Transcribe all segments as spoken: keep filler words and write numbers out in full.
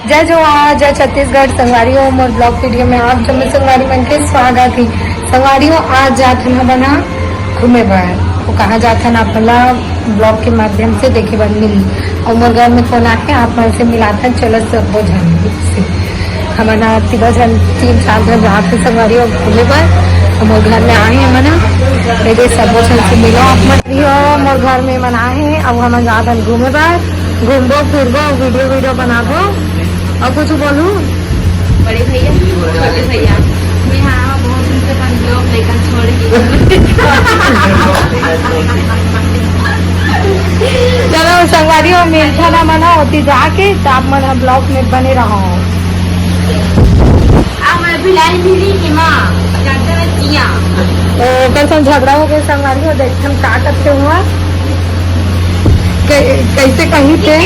जय जोहार, जय छत्तीसगढ़। संगवारी हो, मोर vlog video में आप जम्मो संगवारी मन के स्वागत हे। संगवारी हो, आज जात हन हमन ह घूमे बर। वो कहाँ जात हन, आप मन ला vlog के माध्यम से देखे बर मिली। और मोर घर में कौन आके आप मन से मिलाथन, चलो सबो झन से। हमन ह तीनों झन, तीन चार झन जात हन संगवारी हो घूमे बर। और मोर घर में आए हे हमन ह, एदे सबो झन से मिलो आप मन। यो मोर घर में मन आए हे, अब हमन जात हन घूमे बर। घूमबो फिरबो, video video बनाबो। और कुछ बोलू? बड़े भैया, छोटे भैया, मैं यहाँ बहुत दिन से अपन vlog लेकर छोड़ के चलो संगवारी हो, मिलथन हमन ह ओती जाके, त आप मन ह vlog में बने रहो। अब मैं भिलाई मिली कि माँ, जाते हुए किया। ओ, ओकर संग झगड़ा हो गए संगवारी हो, देखथन का करते हुआ। कै-, कैसे कही थे?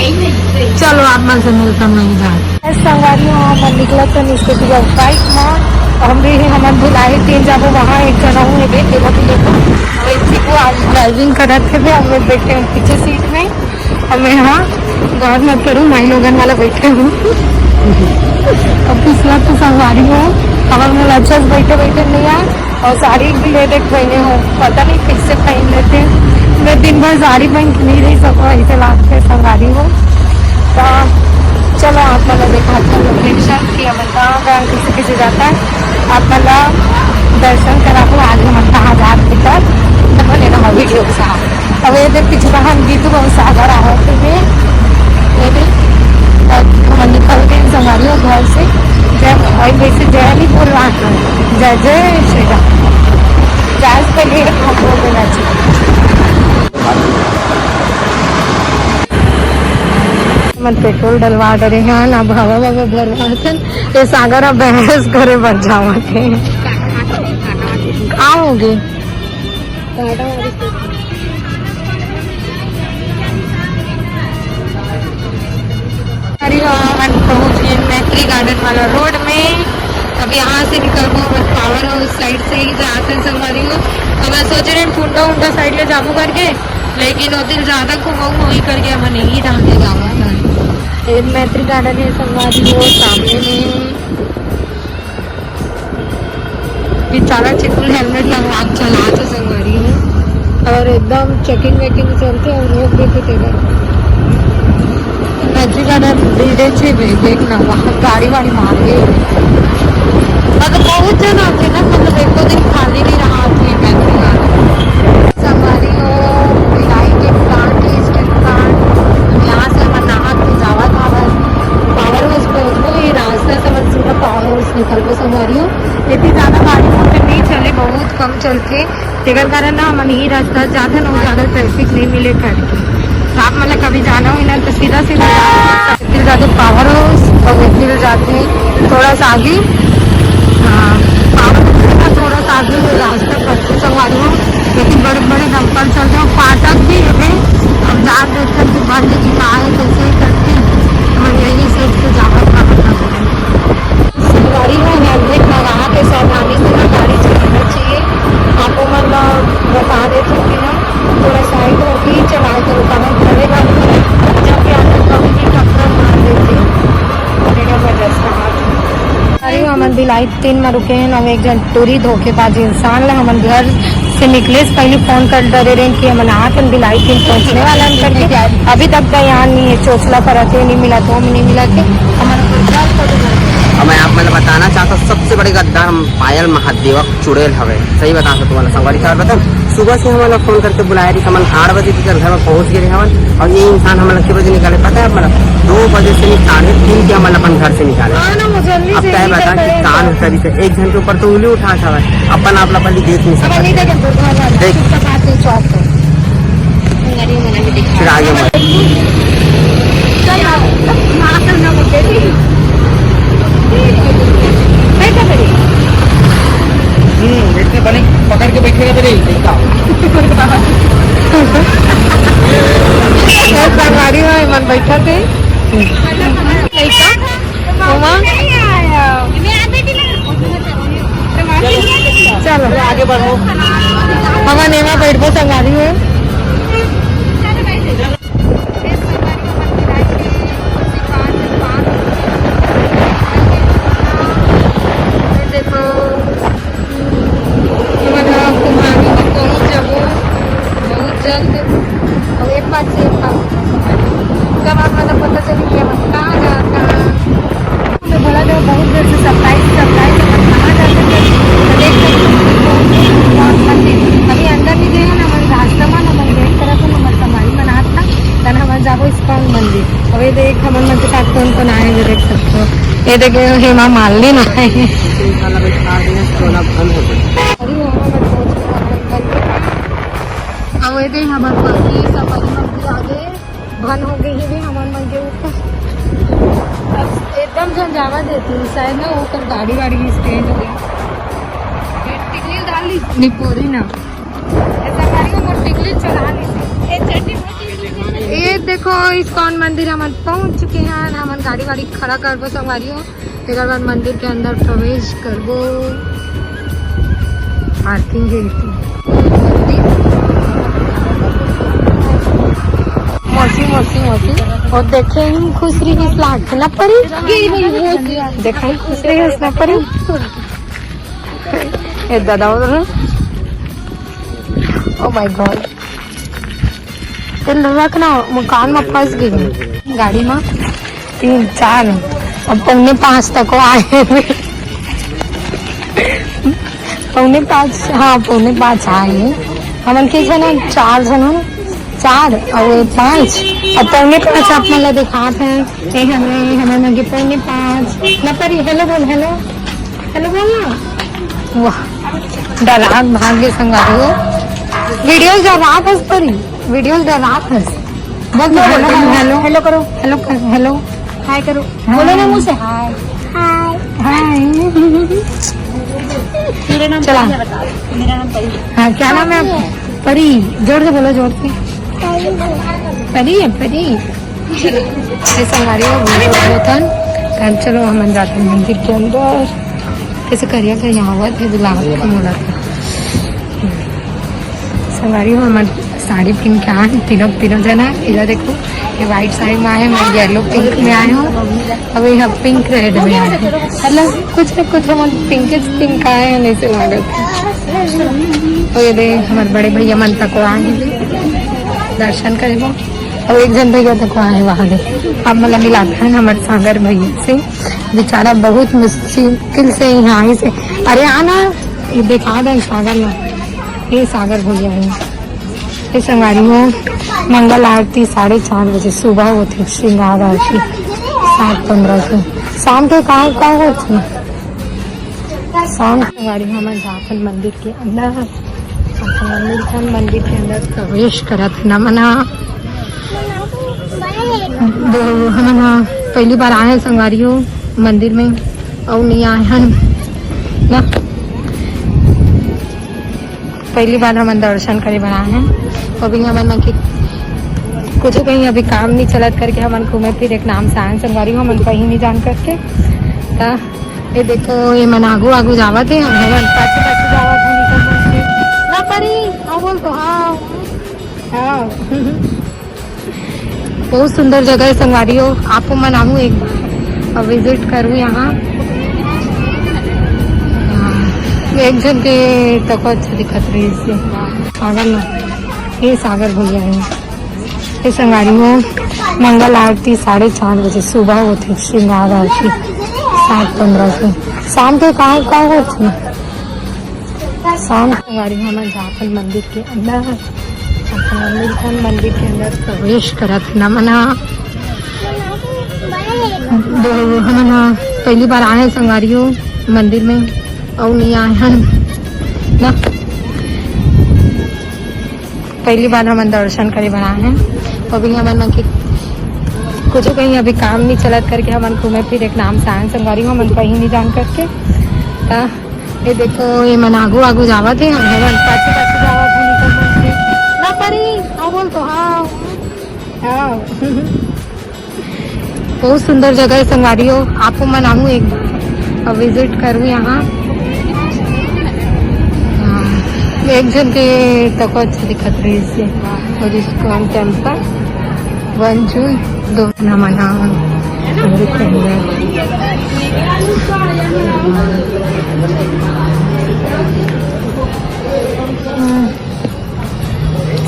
चलो, आप मन से मिलता नहीं जाए। संगवारी हो, हमन निकलत हन स्कूटी अउ बाइक म। हमरे ही हमन भिलाई तीन जाबो, वहाँ एक जना हूँ, एबे तेला भी लेबो। वैसे वो आज ड्राइविंग करत हेबे, हम लोग बैठे हैं पीछे सीट में। और मैं यहाँ गौर मत करूँ, माई लोगन वाला बैठे हूँ। अब पिछला तो संगवारी हो, हमन मन अच्छा से बैठे बैठे नहीं आए। और साड़ी भी ले देख पहने हो, पता नहीं कैसे पहन लेते हैं। मैं दिन भर साड़ी पहन के नहीं रह सकूँ, ऐसे लागते संगवारी हो। तो चलो आप मन ला दिखाते हैं लोकेशन कि हमन कहाँ कहाँ कैसे कैसे जाता है। आप मन ला दर्शन कराबो आज हमन कहाँ जात भीतर, तो बने रहो वीडियो के साथ। अब ये देख पीछे हम गीतू बहुत सागर आ रहे थे, ये देख, अब हमन निकल गए संगवारी हो घर से। जय, और वैसे जय नहीं बोल रहा था, जय जय श्री राम। जय से पहले हम बोल देना चाहिए। हमन पेट्रोल डलवा डरे हन, अब हवा ववा भरवाथन। ये सागर अब बहस करे बर जावत हे। का होगे? अरे वाह, हम पहुंच गए मैत्री गार्डन वाला रोड में। अब यहाँ से निकलबो, बस पावर हाउस साइड से ही जात हन संगवारी हो। अब मैं सोच रहे हैं कुंडा उंडा साइड ले जाबो करके, लेकिन वो दिन ज्यादा कुआऊ होई करके हमन यही राह ले जावत हन। ये मैत्री गार्डन है संगवारी हो, सामने में। बेचारा चिकुल हेलमेट लगवा के चलाथे संगवारी हो, और एकदम चेकिंग वेकिंग चलथे और रोक देथे तेला। नजीक आना धीरे से भी देखना, वहाँ गाड़ी वाड़ी मार के। मतलब बहुत जन आथे ना, मतलब एको दिन खाली नहीं रहा आथे। संगवारी हो, भिलाई के प्लांट, ईस्टर्न प्लांट, यहाँ से हमन नहा के जावत हवन। पावर हाउस पहुँचबो, ये रास्ता से हमन सीधा पावर हाउस निकलबो संगवारी हो। इतनी ज्यादा गाड़ी मोटर नहीं चले, बहुत कम चलथे, तेकर कारण ना हमन यही रास्ता जाथन और ज्यादा ट्रैफिक नहीं मिले करके। तो आप मन ला कभी जाना होही ना तो सीधा सीधा जाथन, फिर जाथे पावर हाउस और फिर जाथे थोड़ा सा आगे। हाँ, पावर हाउस से ना थोड़ा सा आगे वो रास्ता पड़थे संगवारी हो, लेकिन बड़े बड़े डंपर चलथे, फाटक भी है। अब जात देखथन कि बंद की का है, कैसे करके हमन यही साइड से जावत हवन। संगवारी हो, हेलमेट लगा के सावधानी से ना गाड़ी चलाना चाहिए। आपो मन ला बता देथन कि ना थोड़ा साइड होके ही चलाए करो, काबर बड़े गाड़ी में जब भी आते कभी भी टक्कर मार देथे। अरे, हमन भिलाई तीन में रुके हैं, हम एक जन टूरी धोखेबाज इंसान ला हमन घर से निकले से पहले फोन कर डरे रहे कि हमन आत हन, भिलाई तीन पहुंचने वाला हन करके। अभी तक तैयार नहीं है, चोचला परत हे, नहीं मिलत हे, नहीं मिलत हे। हमन अपन घर कब घर अब मैं आप मन ला बताना चाहता हूँ, सबसे बड़े गद्दार हम पायल महादेवक चुड़ैल हवे। सही बता सकता हूँ, संगवारी साहब, बता, सुबह से हमन ला फोन करके बुलाए रही, हमन आठ बजे के घर में पहुंच गए हवन, और ये इंसान हमन ला के बजे निकाले, पता है आप मन ला? दो बजे से नहीं, साढ़े तीन के हमन ला अपन घर से निकाले। हाँ ना, वो जल्दी अब से तय निकल बता कि गए कान हैं। करी से एक जन के ऊपर तो उंगली उठा हवय, अपन आप ला पहले देख नहीं अब सकत। नहीं देखे, दुर्गा वाला, देख। चुपचाप आके चौक पर। फिर आगे मत। चल, चल, ना, ना, ना, बैठा करिए। हम्म, इतने बने पकड़ के बैठे रहते रे, देखा। संगवारी हो, मन बैठा थे। लइका, ओमा। चलो। आगे बढ़ो। हमन एमा बैठबो संगवारी हो। देख सकते हो, ये देखिए हेमा मालिनी ना है। अरे, यहाँ पर पहुँच गए। अब ये दे, यहाँ पर पहुँच गए, सब बड़ी मंदिर आ गए। बंद हो गई है भी हमन मन के ऊपर। अब एकदम झन जावा देती हूँ, शायद ना ऊपर गाड़ी वाड़ी भी स्टैंड हो गई। ये टिकली डाल ली, निपोरी ना। ऐसा गाड़ी को मोर टिकली चला ली। ये चट्टी ये देखो, इस्कॉन मंदिर हमन पहुंच चुके हैं। हमन गाड़ी वाड़ी खड़ा करबो संगवारी हो, तेकर बाद मंदिर के अंदर प्रवेश करबो। पार्किंग है इतनी। मौसी, मौसी, मौसी। और देखे ही खुश रही इस लाख ना परी। देखे ही खुश रही इस ना परी। ए दादा उधर। Oh my God। तेल रख ना, मकान में फंस गई गाड़ी में। तीन चार, अब पौने पाँच तक वो आए। पौने पाँच, हाँ, पौने पाँच आए। हमन के झन, चार झन हो ना, चार और ये पाँच, अब पौने पाँच आप मन ला दिखात हैं। ए हमें, हमें मन के पौने पाँच ना परी। हेलो बोल, हेलो, हेलो बोल ना। वाह, डरात भाग के संगवारी हो। वीडियो डरात हस परी, वीडियो डरात हस। बोल तो, हेलो, हेलो, हेलो करो, हेलो कर, हेलो। हाय करो, हाँ। बोलो ना मुँह से, हाय। हाय। हाय। मेरा नाम चला। परी है, बता दो। मेरा नाम परी है। हाँ, क्या नाम है आपका? परी। जोर से बोलो, जोर से। परी है, परी। ये संगवारी हो, वीडियो होतन। तब चलो, हमन जाते हैं मंदिर के अंदर। कैसे करिया करिया आवत है, बुलावत है, मोला तो। संगवारी हो, हमन साड़ी पहन के आए हैं, तीनों, तीनों जना। इधर देखो, ये व्हाइट साड़ी में आए हैं, मैं येलो पिंक में आए हूँ। अब ये पिंक रेड में आए हैं। मतलब, कुछ न कुछ हमन पिंक, पिंक आए हैं, नहीं से लागत। तो ये दे, हमारे बड़े भैया मन तक आए हैं, दर्शन करे बर। और एक झन भैया तक आए हैं वहाँ दे। अब मतलब मिलाते हैं हमारे सागर भैया से। बेचारा बहुत मुश्किल से यहाँ आए से। अरे आना, ये दिखा दे सागर ला। ये सागर भैया है। ये संगवारी हो, मंगल आरती साढ़े चार बजे सुबह होती, श्रृंगार आरती सात पन्द्रह से। शाम के का, का होती? शाम के संगवारी हो, हमन जाथन मंदिर के अंदर। हमन मिलथन मंदिर के अंदर प्रवेश करत हन हमन ह। दो, हमन ह पहली बार आए हन संगवारी हो मंदिर में, अउ नहीं आए हन ना। पहली बार हमन दर्शन करे बर आए हन। अभी हमन मन के कुछ कहीं अभी काम नहीं चलत करके हमन घूमे फिरे के नाम से आए हन संगवारी हो, हमन कहीं नहीं जान करके। त ये देखो, ये मन आगू आगू जावत हे, हम हमन पाछू पाछू जावत हन, निकल के। ना परी, हाँ बोल तो, हाँ। हाँ। बहुत सुंदर जगह है संगवारी हो, आपो मन आहू एक बार और विजिट करू यहाँ। हाँ, एक झन के तको अच्छा दिखत रही इससे। सागर ना, ये सागर भैया है। ये संगवारी हो, मंगल आरती साढ़े चार बजे सुबह होती, श्रृंगार आरती सात पन्द्रह से। शाम के का, का होती? शाम के संगवारी हो, हमन जाथन मंदिर के अंदर। अपन मिलथन मंदिर के अंदर, प्रवेश करत हन हमन ह। दो, हमन ह पहली बार आए हन संगवारी हो मंदिर में, अउ नहीं आए हन ना। पहली बार हमन दर्शन करे बर आए हन। अभी हमन मन के कुछ कहीं अभी काम नहीं चलत करके हमन घूमे फिरे के नाम से आए हन संगवारी हो, हमन कहीं नहीं जान करके। त ये देखो, ये मन आगू आगू जावत हे, हम हमन पाछू पाछू जावत हे, निकल के। ना परी, हाँ बोल तो, हाँ, हाँ। बहुत सुंदर जगह है संगवारी हो, आपो मन आहू एक बार और विजिट करू यहाँ। हाँ, एक झन के तको अच्छा दिखत रही इससे। और इसको हम टेम्पल वन जून दो नमन।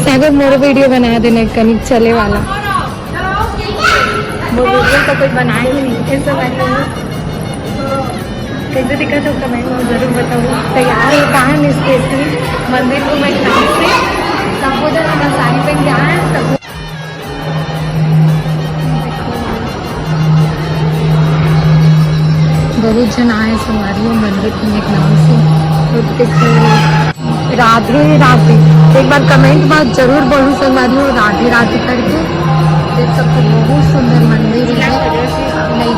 सागर मोर वीडियो बना देना, कनिक चले वाला। मोर वीडियो तो कोई बनाए ही नहीं, ऐसा लग रहा है। कैसे दिखा तो कमेंट में जरूर बताओ। तैयार हो कहाँ है स्पेशली मंदिर को मैं कहाँ से, सबको जब हम साड़ी पहन के आए हैं, सब। बहुत झन आए संगवारी हो मंदिर के एक नाम से। तो देखो, राधे राधे। एक बार कमेंट में जरूर बोलू संगवारी हो, राधे राधे करके। देख सकते हो, बहुत सुंदर मंदिर है। नहीं,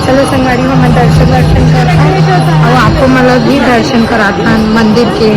चलो संगवारी हो, हमन दर्शन दर्शन करथन अउ आपको मन ला भी दर्शन कराथन मंदिर के।